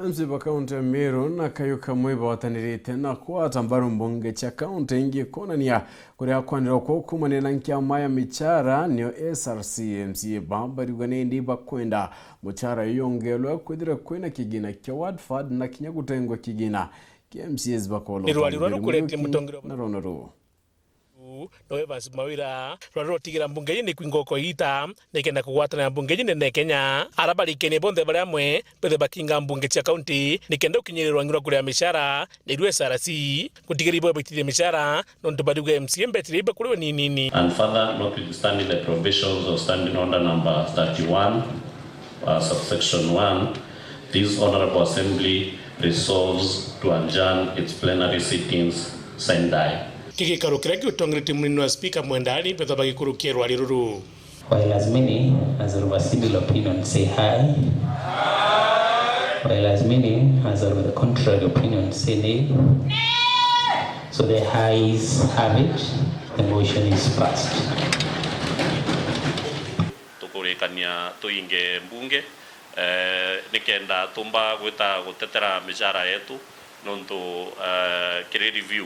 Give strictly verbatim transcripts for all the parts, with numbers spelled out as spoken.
M C A ba kaunti ya Meru na kayu kamwe ibootanirite na kwata mbaru mbunge cia kaunti ingi kwonania kuria kwanirwa kwao kuumania na nkiama ya michara, niyo S R C. M C A ba bariuga ni indi bakwenda muchara yongerwe kwithirwa kwina kigina kia ward fund na kinya gutengwa kigina kia M C As bakolo. Ni rwari rwa rukurete mutongeria wa na rono ruu. Uu no Evans Mawira, rwari rwotigira mbunge iji ni kwinga uko iita, nikenda kugwatana na mbunge iji nene ya Kenya. Ara barikenie bonthe bari amwe, bethe bakinga mbunge cia kaunti, nikenda ukinyirirwa ng'irwa kuria michara, niru S R C, gutigira ibo baitithia michara, nontu bariuga M C A mbetire iba kuriwe ni nini. And further, notwithstanding the provisions of Standing Order number thirty-one, uh, subsection one, this Honorable Assembly resolves to adjourn its plenary sittings sine die. Ki gikaro kiria giutongeretie munini wa spika Mwendani, betha bagikurukia rwari ruru. While as many as are of a similar opinion say aye, while as many as are of the contrary opinion say nay, so the ayes have it, the motion is passed. Tukurikania tuinge mbunge, eh, nikenda tumba gwita gutetera michara yetu, nontu, eh, kiri review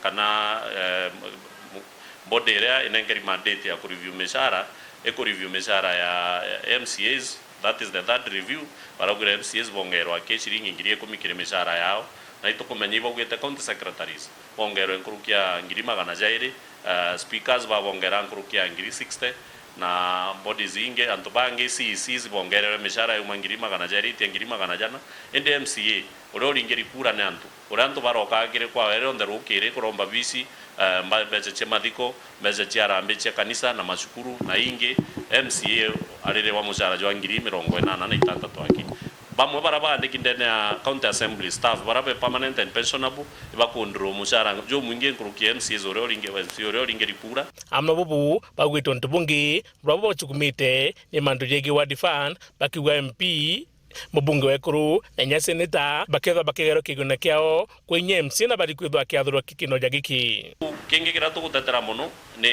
kana, eh, m-, m-, body iria inengeri mandate ya kureview michara, ikureview michara ya, ya M C As, that is the third review. Baraugire M C As bongerwa ki ciringi ngiri ikumi kiri michara yao, na itukumenya ibaugite county secretaries bongerwe nkuruki ya ngiri magana jairi, eh, speakers babongera nkuruki ya ngiri sixty, na bodies ingi, antu bangi, C E Cs bongererwe michara yauma ngiri magana jairi itia ngiri magana jana, indi M C A uria uringiri kura ni antu, uria antu barokaga kiri kwawe rionthe rukiri kuromba bici, eh, mba-, mbeca cia mathiko, mbeca cia arambi cia kanisa na macukuru na ingi, M C A aririwa muchara jwa ngiri mirongo inana na itantatu aki. Bamwe baria baandiki ndene ya County Assembly staff, baria be permanent and pensionable, ibakundirwa muchara jumwingi nkuruki ya M C As uria uringi-, M C A uria uringiri kura. Amwe bubu baugite untu bungi buria bubachukumite ni mantu jegii ward fund, bakiuga M P, mubunge wa ekuru na inya seneta bakethwa bakigerwa kiguna kiao kwi inya M C A na bari kwithwa bakiathurwa kikinoja giki. Kingi kiria tugutetera mono ni,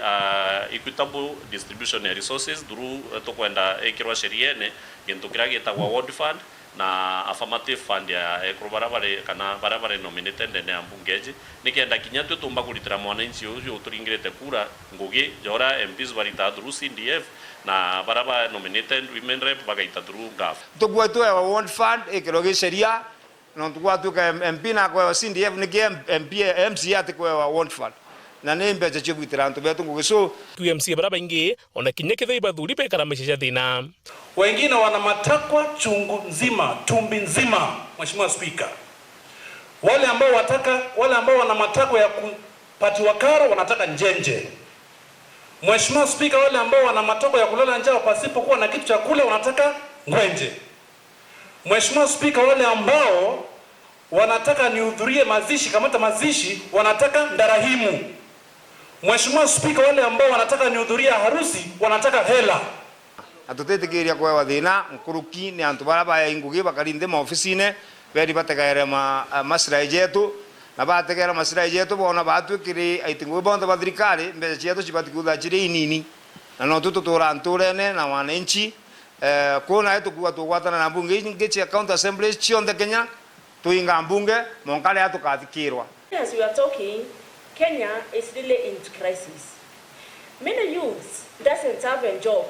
ah, equitable distribution ya resources through, eh, tukwenda ikirwa sheriene gintu kiria gitagwa ward fund na affirmative fund ya ekuru baria bari, kana baria bari nominated ndene ya mbunge iji, nikenda kinya twi tumba kuritira mwananchi uju uturingirite kura ngugi ja uria M Ps baritaga through C D F na baria ba nominated women rep bagaita through gov. Tukwenda twewa ward fund ikirwe gi sheria, nontu gwatuika M-, M P na akwewa C D F, niki M-, M P, M C A atikwewa ward fund? Na ni mbeca cia gwitira antu betu ngugi. So, Q M C baria baingi, ona kinya kethira ibathuri bekara maisha ja thina. Wengine wana matakwa chungu nzima, tumbi nzima, Mheshimiwa Speaker. Wale ambao wataka, wale ambao wana matakwa ya kupatiwa karo wanataka njenje. Mheshimiwa Speaker, wale ambao wana matakwa ya kulala njaa pasipokuwa na kitu cha kula wanataka ngwenje. Mheshimiwa Speaker, wale ambao wanataka nihudhurie mazishi, kamata mazishi, wanataka ndarahimu. Mheshimiwa Speaker, wale ambao wanataka nihudhurie harusi, wanataka hela. Na tutitikiria kwewa thina nkuruki ni antu baria bae ngugi bakari nthi maofisine, beri bategeere ma-, a, maslahi jetu, na bategeera maslahi jetu, boona baatwikiri aiti ngugi bonthe ba thirikari, mbeca cietu cibati kwithirwa ciri inini. Na no tu tutuura nturene na wananchi, eh, kwou nae tukuuga tugwatana na mbunge ingi cia county assemblies cionthe Kenya, tuinga mbunge, monka riria tukathikirwa. As we are talking, Kenya is really into crisis. Many youths doesn't have a job.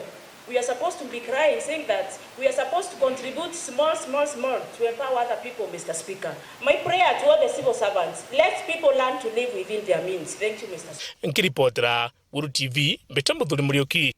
We are supposed to be crying, saying that we are supposed to contribute small, small, small to empower other people, Mister Speaker. My prayer to all the civil servants, let people learn to live within their means. Thank you, Mister Speaker. Nkiripotera Guru T V, mbita Muthuri Muriuki.